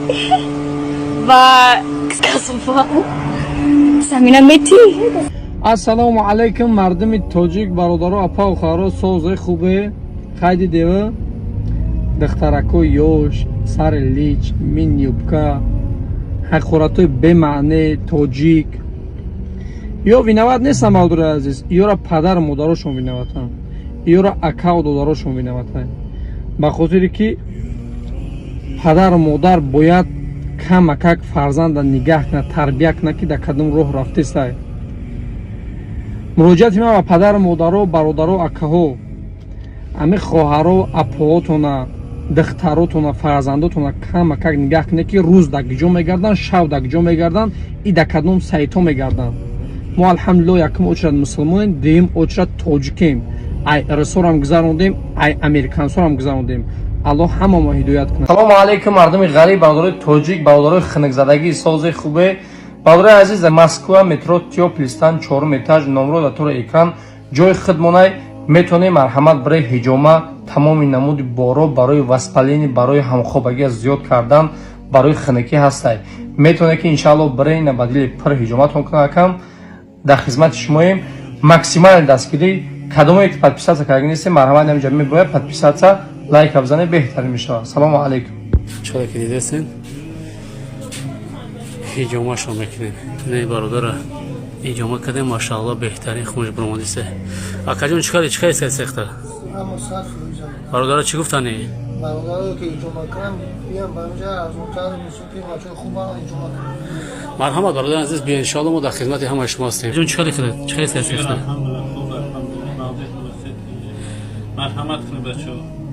Ва касофа замина метӣ. Ассалому алайкум, мардуми тоҷик, бародаро, апау, хоҳаро, созе, хубе? Хайди дева духтаракҳои ёш, сари лич, мини юбка, ҳақоратҳои бемаъне. Тоҷик ё виноват нестам, бародари азиз, ёра падару модарошон виноватанд, ёра акаву додарошон виноватанд, ба хотире ки падару модар бояд камакак фарзанда нигаҳ кунад, тарбия кунад, ки дар кадом роҳ рафтестай. Муроҷиати ман ба падару модаро, бародаро, акаҳо: ами хоҳаро, апоотона, духтаротона, фарзандотона камакак нигаҳ кунед, ки рӯз дар куҷо мегарданд, шав дар куҷо мегарданд и дар кадом сайтҳо мегарданд. Мо, алҳамдулилло, якум очередь мусулмонем, дуюм очередь тоҷикем. Ай русорам гузарондем, ай американсорам гузарондем. Аллоҳ ҳамамо ҳидоят кунад. Салому алайкум, мардуми ғариб, бародарои тоҷик, бародарои хунукзадагӣ, сози, хубе? Бародарои азиз, Москва, метро Тёплый Стан, чорум этаж, номро дар тори экран, ҷои худмонай. Метавонем, марҳамат, барои ҳиҷома, тамоми намуди боро, барои воспаление, барои ҳамхобагӣ зиёд кардан, барои хунукӣ ҳастай. Метавонед, ки иншаалло барои на ба дили пур ҳиҷоматон кунад. Акам дар хизмати шумоем, максимальный дастгирӣ. Кадомое ки подписаться карда нестем, марҳамат, намиҷа мебояд подписаться, лайка бизанед, беҳтарин мешавад. Салому алайкум. Чора ки дидесен, ҳиҷомашро мекунем. Ин бародара ҳиҷома кардем, машаалло, беҳтарин хунш буромадисе. Акаҷон, чӣ кардӣ, чӣ кардӣ сехта? Ҳама 100%. Бародара чӣ гуфтанӣ? Бародаро, ки иҷома кунам, биям ба инҷа, арзонтар, мисоки бачаҳои хуба иҷома кунам. Марҳамат, бародари азиз, биё, иншоалло, мо дар хизмати ҳамаи шумо ҳастем. Ҷон, чӣ кардӣ, чӣ кардӣ сехта? Алҳамдулиллах, хуб, алҳамдулиллах, мавзеъ. Марҳамат кунед, бачаҳо.